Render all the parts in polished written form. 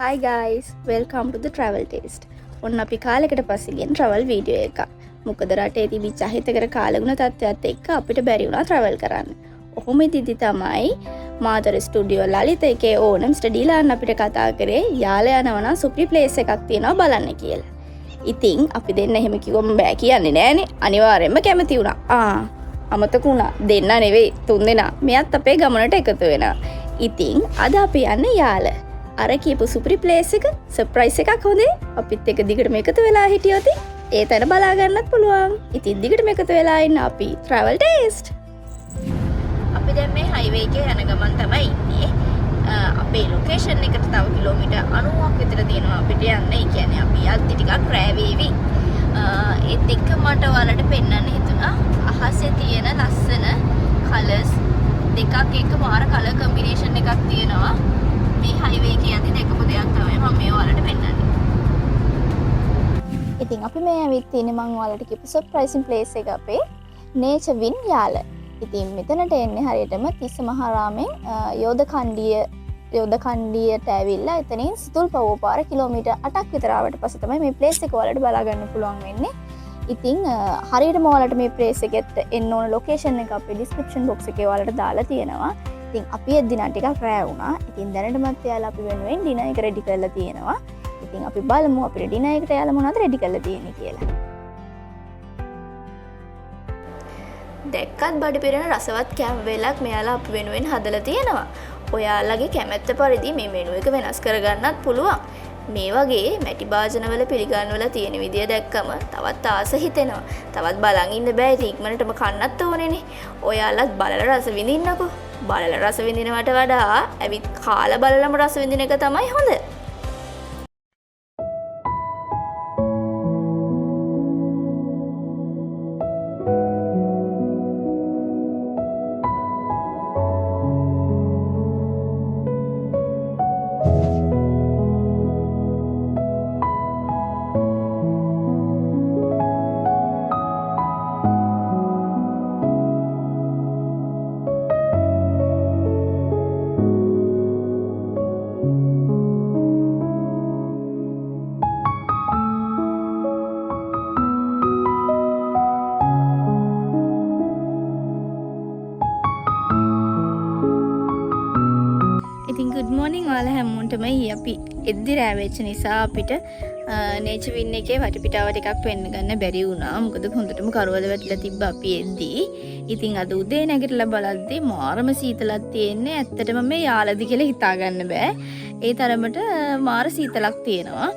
Hi guys, welcome to the Travel Taste. ඔන්න අපි කාලෙකට පස්සේ ගෙන travel video එකක්. මොකද රටේ තිබිච්ච අහිතකර කාලගුණ තත්ත්වයක් එක්ක අපිට බැරි වුණා travel කරන්න. ඔහොම ඉදිදි තමයි මාතර ස්ටුඩියෝ ලලිත එකේ ඕනර් මිස්ටර් ඩීලාන් අපිට කතා කරේ යාළ යනවා නම් සුපිරි ප්ලේස් එකක් තියෙනවා බලන්න කියලා. ඉතින් අපි දෙන්න එහෙම කිව්වම බෑ කියන්නේ නෑනේ. අනිවාර්යයෙන්ම කැමති වුණා. අමතක වුණා. දෙන්න නෙවෙයි තුන් දෙනා. මෙයත් අපේ ගමනට එකතු වෙනවා. ඉතින් අද අපි යන්නේ යාළ. අර කියපු සුපිරි ප්ලේස් එක සර්ප්‍රයිස් එකක් හොඳේ. අපිත් එක්ක දිගටම එකතු වෙලා හිටියොත් ඒ තැන බලා ගන්නත් පුළුවන්. ඉතින් දිගටම එකතු වෙලා ඉන්න අපි ට්‍රැවල් ටේස්ට්. අපි දැන් මේ හයිවේ එකේ යන ගමන් තමයි ඉන්නේ. අපේ ලොකේෂන් එකට තව කිලෝමීටර් 90ක් විතර තියෙනවා අපිට යන්න. ඒ කියන්නේ අපි යද්දි ටිකක් රෑ වේවි. ඒත් එක්ක මට ඔයාලට පෙන්වන්න හිතුණා අහසේ තියෙන ලස්සන කලර්ස් දෙකක් එක්ක මාර කලර් කම්බිනේෂන් එකක් තියෙනවා. මේ හයිවේ එකේ යද්දි දැකපු දෙයක් තමයි මම මේ ඔයාලට පෙන්වන්නේ. ඉතින් අපි මේ ඇවිත් ඉන්නේ මං ඔයාලට කියපු සර්ප්‍රයිසින් ප්ලේස් එක අපේ නේචර් වින් යාල. ඉතින් මෙතනට එන්නේ හරියටම තිස්ස මහරාමෙන් යෝධකණ්ඩියට ඇවිල්ලා එතනින් සිතුල්පව්ව පාර කිලෝමීටර් 8ක් විතර ආවට පස්සේ තමයි මේ ප්ලේස් එක ඔයාලට බලා ගන්න පුළුවන් වෙන්නේ. ඉතින් හරියටම ඔයාලට මේ ප්ලේස් එකට එන්න ඕන ලොකේෂන් එක අපේ ඩිස්ක්‍රිප්ෂන් බොක්ස් එකේ ඔයාලට දාලා තියෙනවා. ඉතින් අපි එද්දි නම් ටිකක් රෑ වුණා. ඉතින් දැනටමත් එයාලා අපි වෙනුවෙන් ඩිනර් එක රෙඩි කරලා තියෙනවා. ඉතින් අපි බලමු අපිට ඩිනර් එකට එයාලා මොනවද රෙඩි කරලා තියෙන්නේ කියලා. දැක්කත් බඩ පිරෙන රසවත් කෑම වේලක් මෙයාලා අපි වෙනුවෙන් හදලා තියෙනවා. ඔයාලගේ කැමැත්ත පරිදි මේ මෙනු එක වෙනස් කරගන්නත් පුළුවන්. මේ වගේ මැටි භාජනවල පිළිගන්වලා තියෙන විදිය දැක්කම තවත් ආස හිතෙනවා. තවත් බලන් ඉන්න බෑ. ඉතින් ඉක්මනටම කන්නත් ඕනේනේ. ඔයාලත් බලලා රස විඳින්නකෝ. බලලා රස විඳිනවට වඩා ඇවිත් කාලා බලලම රස විඳින එක තමයි හොඳ. ඉතින් ගුඩ් මෝර්නිං ඔයාලා හැමෝටම. ඊ අපි එද්දි රෑ වෙච්ච නිසා අපිට නේචර් වින් එකේ වටපිටාව ටිකක් පෙන්න ගන්න බැරි වුණා. මොකද හොඳටම කරවල වැටිලා තිබ්බ අපි එද්දි. ඉතින් අද උදේ නැගිටලා බලද්දි මාරම සීතලක් තියෙන්නේ. ඇත්තටම මේ යාළදි කියලා හිතා ගන්න බෑ. ඒ තරමට මාර සීතලක් තියෙනවා.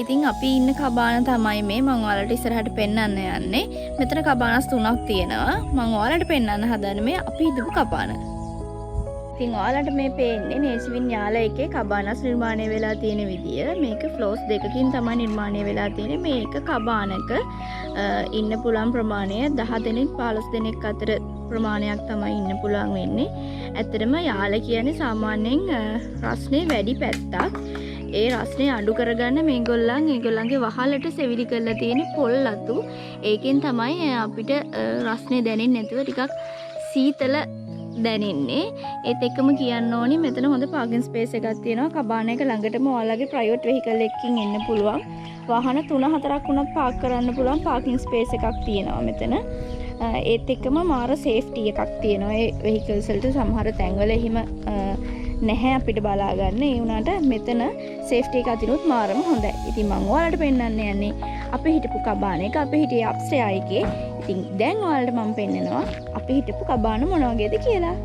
ඉතින් අපි ඉන්න කබාන තමයි මේ මං ඔයාලට ඉස්සරහට පෙන්වන්න යන්නේ. මෙතන කබානස් තුනක් තියෙනවා. මං ඔයාලට පෙන්වන්න හදන්නේ මේ අපි හිටපු කබාන. ඉතින් ඔයාලට මේ පේන්නේ නේචර් වින් යාල එකේ කබානස් නිර්මාණය වෙලා තියෙන විදිය. මේක ෆ්ලෝස් දෙකකින් තමයි නිර්මාණය වෙලා තියෙන්නේ. මේ එක කබානක ඉන්න පුළුවන් ප්‍රමාණය 10 දෙනෙක් 15 දෙනෙක් අතර ප්‍රමාණයක් තමයි ඉන්න පුළුවන් වෙන්නේ. ඇත්තටම යාල කියන්නේ සාමාන්‍යයෙන් රස්නේ වැඩි පැත්තක්. ඒ රස්නේ අඩු කරගන්න මේගොල්ලන්ගේ වහලට සෙවිලි කරලා තියෙන පොල් අතු. ඒකෙන් තමයි අපිට රස්නේ දැනෙන්නේ නැතුව ටිකක් සීතල දැනෙන්නේ. ඒත් එක්කම කියන්න ඕනි මෙතන හොඳ පාර්කින් ස්පේස් එකක් තියෙනවා. කබාන එක ළඟටම ඔයාලගේ ප්‍රයිවට් වෙහිකල් එකකින් එන්න පුළුවන්. වාහන 3-4ක් වුණත් පාක් කරන්න පුළුවන් පාර්කින් ස්පේස් එකක් තියෙනවා මෙතන. ඒත් එක්කම මාර සේෆ්ටි එකක් තියෙනවා. ඒ වෙහිකල්ස් වලට සමහර තැන්වල එහෙම නැහැ අපිට බලා ගන්න. ඒ වුණාට මෙතන සේෆ්ටි එක අතිනුත් මාරම හොඳයි. ඉතින් මං ඔයාලට පෙන්වන්න යන්නේ අපි හිටපු කබාන එක, අපි හිටියේ අප්ස්ටෙයාර් එකේ. ඉතින් දැන් ඔයාලට මං පෙන්නනවා අපි හිටපු කබාන මොන වගේද කියලා.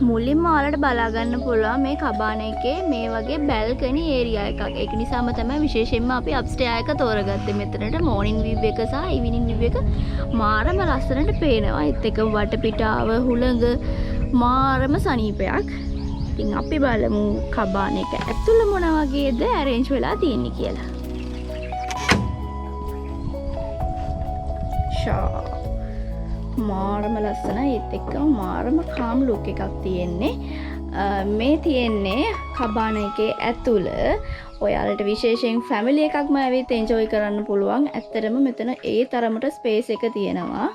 මුලින්ම ඔයාලට බලා ගන්න පුළුවන් මේ කබාන එකේ මේ වගේ බැල්කනි ඒරියා එකක්. ඒක නිසාම තමයි විශේෂයෙන්ම අපි අප්ස්ටෙයාර් එක තෝරගත්තේ. මෙතනට මෝර්නිං විව් එක සහ ඉවිනිං විව් එක මාරම ලස්සනට පේනවා. ඒත් එක්ක වටපිටාව හුළඟ මාරම සනීපයක්. ඉතින් අපි බලමු කබාන එක ඇතුළ මොන වගේද ඇරේන්ජ් වෙලා තියෙන්නේ කියලා. මාරම ලස්සනයි. ඒත් එක්කම මාරම කාම් ලුක් එකක් තියෙන්නේ. මේ තියෙන්නේ කබාන එකේ ඇතුළ. ඔයාලට විශේෂයෙන් ෆැමිලි එකක්ම ඇවිත් එන්ජොයි කරන්න පුළුවන්. ඇත්තටම මෙතන ඒ තරමට ස්පේස් එක තියෙනවා.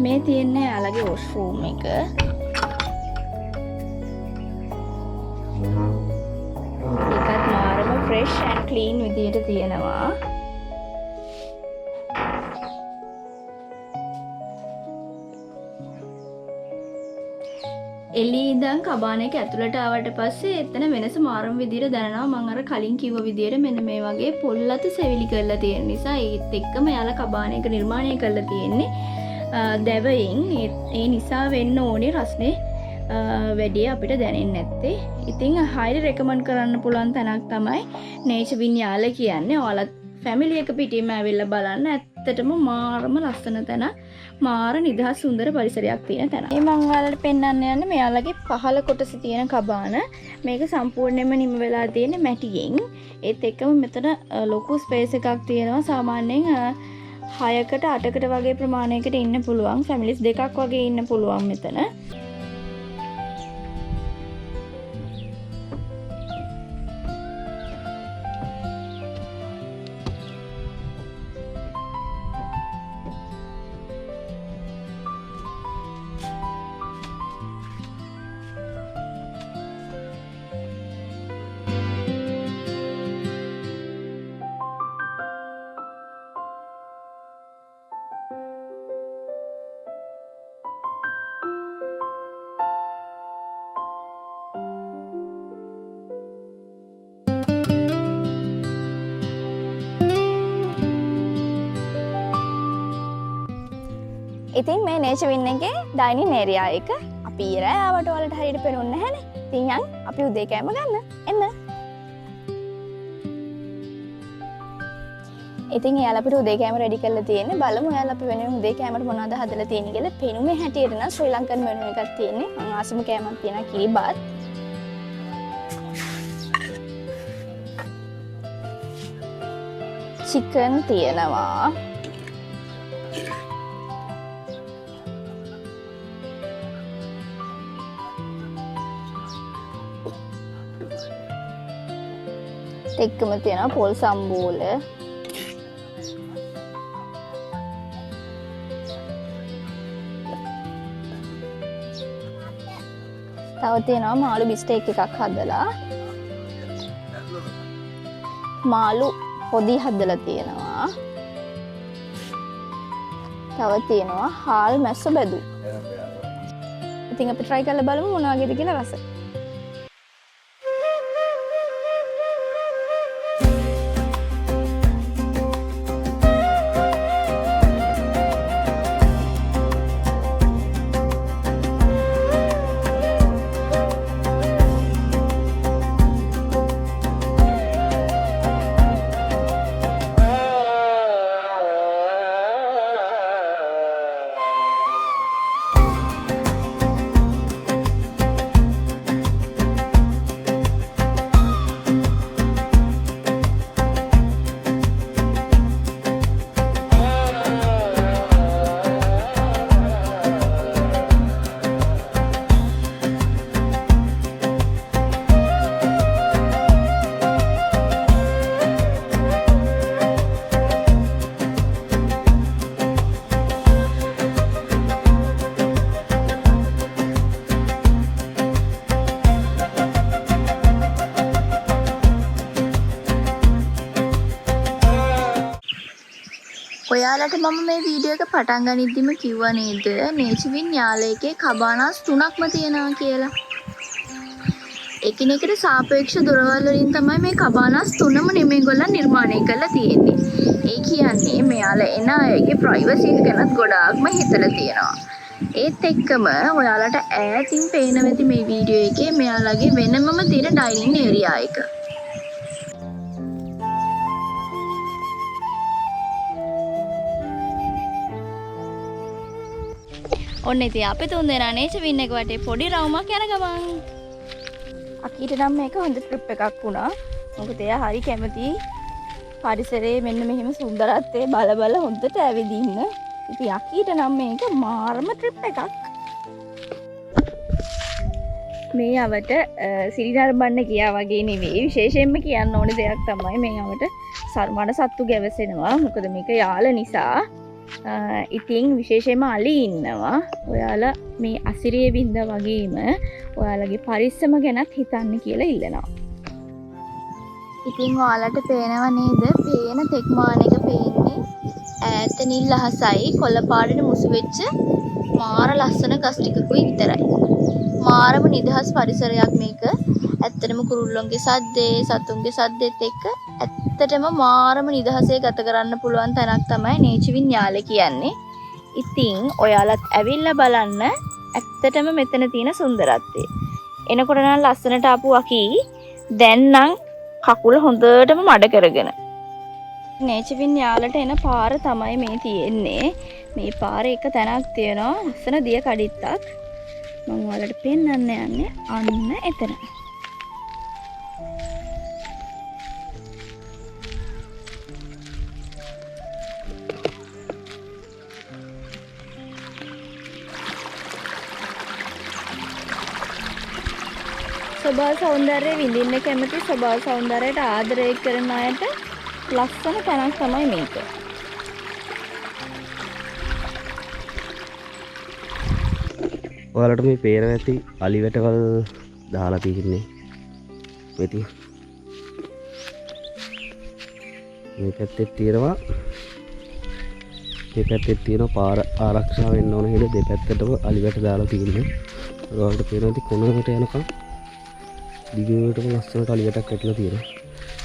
මේ තියෙන්නේ එයාලගේ වොෂ්රූම් එක. ඒකත් මාරම ෆ්‍රෙෂ් ඇන්ඩ් ක්ලීන් විදියට තියෙනවා. එළි ඉඳන් කබාන එක ඇතුළට ආවට පස්සේ එතන වෙනස මාරම විදියට දැනෙනවා. මං අර කලින් කිව්ව විදියට මෙන්න මේ වගේ පොල් අතු සෙවිලි කරලා තියෙන නිසා ඒත් එක්කම එයාලා කබාන එක නිර්මාණය කරලා තියෙන්නේ දැවයෙන්. ඒ නිසා වෙන්න ඕනේ රස්නේ වැඩි අපිට දැනෙන්නේ නැත්තේ. ඉතින් හයිලි රෙකමන්ඩ් කරන්න පුළුවන් තැනක් තමයි නේචර් වින් යාල කියන්නේ. ඔයාලත් ෆැමිලි එක පිටින්ම ඇවිල්ලා බලන්න. ඇත්තටම මාරම ලස්සන තැනක්. මාර නිදහස් සුන්දර පරිසරයක් තියෙන තැනක්. මේ මං ඔයාලට පෙන්වන්න යන්නේ මෙයාලගේ පහළ කොටසේ තියෙන කබාන. මේක සම්පූර්ණයෙන්ම නිම වෙලා තියෙන්නේ මැටියෙන්. ඒත් එක්කම මෙතන ලොකු ස්පේස් එකක් තියෙනවා. සාමාන්‍යයෙන් 6කට 8කට වගේ ප්‍රමාණයකට ඉන්න පුළුවන්. ෆැමිලිස් දෙකක් වගේ ඉන්න පුළුවන් මෙතන. ඉතින් මේ නේචර් වින් එකේ ඩයිනින් ඒරියා එක අපි ඊයේ රෑ ආවට ඔයාලට හරියට පේනුන්නේ නැහැනේ. ඉතින් යන් අපි උදේ කෑම ගන්න. එන්න. ඉතින් එයාලා අපිට උදේ කෑම රෙඩි කරලා තියෙන්නේ. බලමු එයාලා අපි වෙනුවෙන් උදේ කෑමට මොනවද හදලා තියෙන්නේ කියලා. පෙනුමේ හැටියට නම් ශ්‍රී ලංකන් මෙනු එකක් තියෙන්නේ. මං ආසම කෑමක් තියෙනවා කිරිබත්. චිකන් තියෙනවා. එක්කම තියෙනවා පොල් සම්බෝල. තව තියෙනවා මාළු බිස්ටේක් එකක් හදලා. මාළු පොඩි හදලා තියෙනවා. තව තියෙනවා හාල් මැස්ස බැදු. ඉතින් අපි try කරලා බලමු මොන වගේද කියලා රස. ඔයාලට මම මේ වීඩියෝ එක පටන් ගනිද්දිම කිව්වා නේද නේචර් වින් යාල එකේ කබානාස් තුනක්ම තියෙනවා කියලා. එකිනෙකට සාපේක්ෂ දොරවල් වලින් තමයි මේ කබානාස් තුනම මේගොල්ලන් නිර්මාණය කරලා තියෙන්නේ. ඒ කියන්නේ මෙයාලා එන අයගේ ප්‍රයිවසි එක ගැනත් ගොඩාක්ම හිතලා තියෙනවා. ඒත් එක්කම ඔයාලට ඈතින් පේන වෙති මේ වීඩියෝ එකේ මෙයාලගේ වෙනමම තියෙන ඩයිනින් ඒරියා එක. ඔන්න ඉතින් අපි තුන් දෙනා නේචර් වින් එක වටේ පොඩි රවුමක් යන ගමන්. අකීට නම් මේක හොඳ ට්‍රිප් එකක් වුණා. මොකද එයා හරි කැමති පරිසරයේ මෙන්න මෙහෙම සුන්දරත්වය බල බල හොඳට ඇවිදින්න. ඉතින් අකීට නම් මේක මාරම ට්‍රිප් එකක්. මේ අවට සිරිනරඹන්න ගියා වගේ නෙවෙයි. විශේෂයෙන්ම කියන්න ඕනේ දෙයක් තමයි මේ අවට සර්මඩ සත්තු ගැවසෙනවා. මොකද මේක යාල නිසා. ඉතින් විශේෂයෙන්ම අලි ඉන්නවා. ඔයාලා මේ අසිරිය වින්ද වගේම ඔයාලගේ පරිස්සම ගැනත් හිතන්න කියලා ඉල්ලනවා. ඉතින් ඔයාලට පේනව නේද? පේන තෙක්මාන එක පේන්නේ ඈත නිල් අහසයි කොළ පාටට මුසු වෙච්ච මාර ලස්සන ගස් ටිකකුයි විතරයි. මාරම නිදහස් පරිසරයක් මේක. ඇත්තටම කුරුල්ලොන්ගේ සද්දේ, සතුන්ගේ සද්දෙත් එක්ක ඇත්තටම මාරම නිදහසේ ගත කරන්න පුළුවන් තැනක් තමයි නේචර්වින් යාල කියන්නේ. ඉතින් ඔයාලත් ඇවිල්ලා බලන්න ඇත්තටම මෙතන තියෙන සුන්දරත්වය. එනකොට නම් ලස්සනට ආපු අකි දැන් නම් කකුල හොඳටම මඩ කරගෙන. නේචර්වින් යාලට එන පාර තමයි මේ තියෙන්නේ. මේ පාරේ එක තැනක් තියෙනවා ලස්සන දිය කඩਿੱත්තක්. මම ඔයාලට පෙන්වන්න යන්නේ අන්න එතන. ස්වභාව සෞන්දර්යය විඳින්න කැමති ස්වභාව සෞන්දර්යයට ආදරය කරන අයට ලස්සන තැනක් තමයි මේක. ඔයාලට මේ පේන ඇති අලි වැටවල් දාලා තියෙන්නේ. මේ මේ පැත්තෙත් තියෙනවා. මේ පැත්තෙත් තියෙනවා පාර ආරක්ෂා වෙන්න ඕන හින්දා දෙපැත්තටම අලි වැට දාලා තියෙන්නේ. ඔයාලට පේනවා ඇති කොනකට යනකම් දිගටම ලස්සනට අලි වැටක් වැටලා තියෙනවා.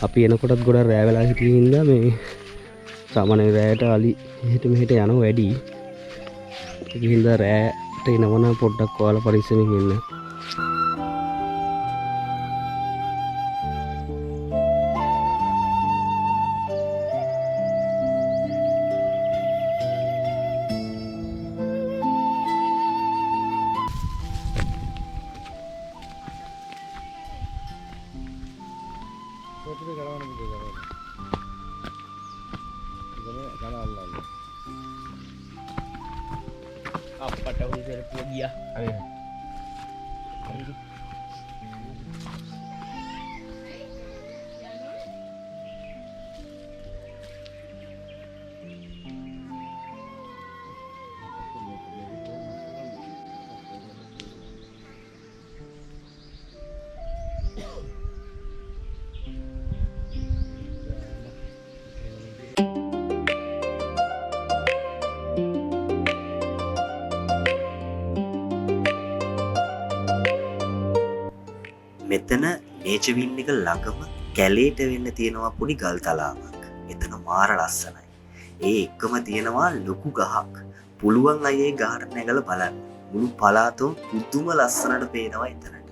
අපි එනකොටත් ගොඩක් රෑ වෙලා හිටිය හින්දා මේ සාමාන්‍ය රෑට අලි එහෙට මෙහෙට යනවා වැඩි. ඒක හින්දා රෑට එනවනම් පොඩ්ඩක් ඔයාලා පරිස්සමෙන් ඉන්න. අප්පට උන්සරපුව ගියා. හරි. මෙතන නේචර්වින් එක ළඟම කැලේට වෙන්න තියෙනවා පොඩි ගල් තලාවක්. එතන මාර ලස්සනයි. ඒ එක්කම තියෙනවා ලොකු ගහක්. පුළුවන් අය ඒ ගහට නැගලා බලන්න. මුළු පළාතම පුදුම ලස්සනට පේනවා එතනට.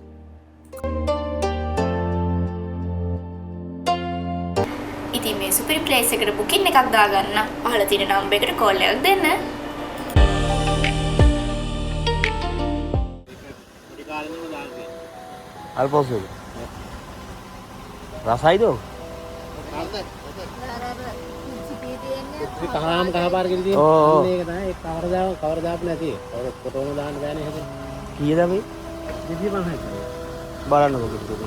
ඉතින් මේ සුපිරි ප්ලේස් එකට බුකින් එකක් දාගන්න පහළ තියෙන නම්බර් එකට කෝල් එකක් දෙන්න. අල්පොසු රසයිද? ඉතින් කහාම කහ පාර කියලා තියෙන්නේ. අන්න ඒක තමයි ඒ කවර දාපු නැති. කවර කොටෝම දාන්න බෑනේ එහෙම. කීයද මේ? 250යි. බලන්නකෝ කිට්ටුක.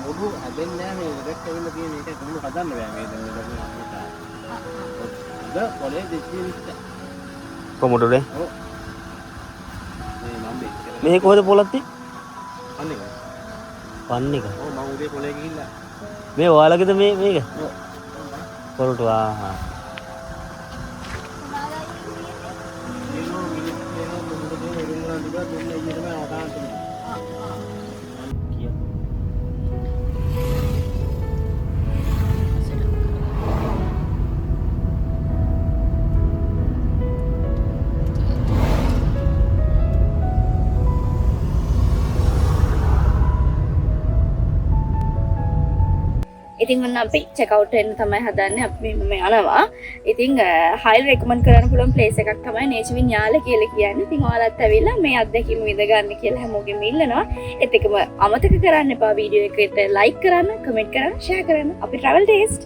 මුඩු හැදෙන්නේ නෑ මේ ලෙඩක් ඇවිල්ලා තියෙන එක කොහොමද හදන්න බෑ මේ දැන් ලෙඩක් අපිට. අද පොලේ 220. කොමුඩුනේ? ඔව්. මේ මම මේ කොහෙද පොලක් තියෙන්නේ? පන් එක. පන් එක. ඔව් මම උදේ පොලේ ගිහිල්ලා. මේ ඔයාලගේද මේ මේක? ඔව්. පොරටු ආහා. මේනෝ මිනිස් මේනෝ මුඩු දෙන උරුම වල තිබ්බා දුන්න ඊයේ තමයි අවසාන තුන. ඉතින් ඔන්න අපි චෙක් අවුට් වෙන්න තමයි හදන්නේ. අපි මේ යනවා. ඉතින් හයිලි රෙකමන්ඩ් කරන්න පුළුවන් ප්ලේස් එකක් තමයි නේචර්වින් යාල කියලා කියන්නේ. ඉතින් ඔයාලත් ඇවිල්ලා මේ අත්දැකීම විඳ ගන්න කියලා හැමෝගෙම ඉල්ලනවා. ඒත් එක්කම අමතක කරන්න එපා වීඩියෝ එකට ලයික් කරන්න, කමෙන්ට් කරන්න, ෂෙයා කරන්න. අපි ට්‍රැවල් ටේස්ට්.